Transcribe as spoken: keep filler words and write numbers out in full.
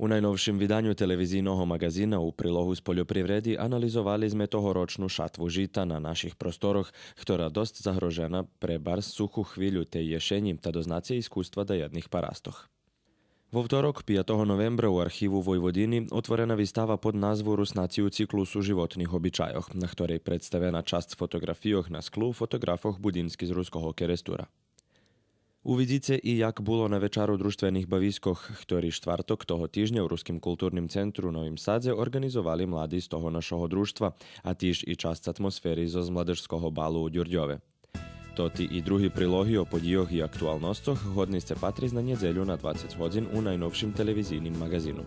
У найновшим виданю телевизийного маґазина у прилогу з польопривреди анализовали зме тогорочну шатву жита на наших просторох, хтора досц загрожена пре барз суху хвилю тей єшенї, та дознаце искуства даєдних парастох. Во второк, пиятого новембра, у Архиву Войводини отворена вистава под назву Руснаци у циклусу животних обичайох, на хторей представена часц фотоґрафийох на склу фотоґрафох Будински з Руского Керестура. Увидзице и як було на Вечару дружтвених бавискох, хтори штварток того тижня у Руским културним центру у Новим Садзе орґанизовали млади з того нашого дружтва, а тиж и часц атмосфери зоз младежского балу у Дюрдьове. Тоти и други прилоги о подїйох и актуалносцох годни сце патриц на нєдзелю на двацец годзин у найновшим телевизийним маґазину.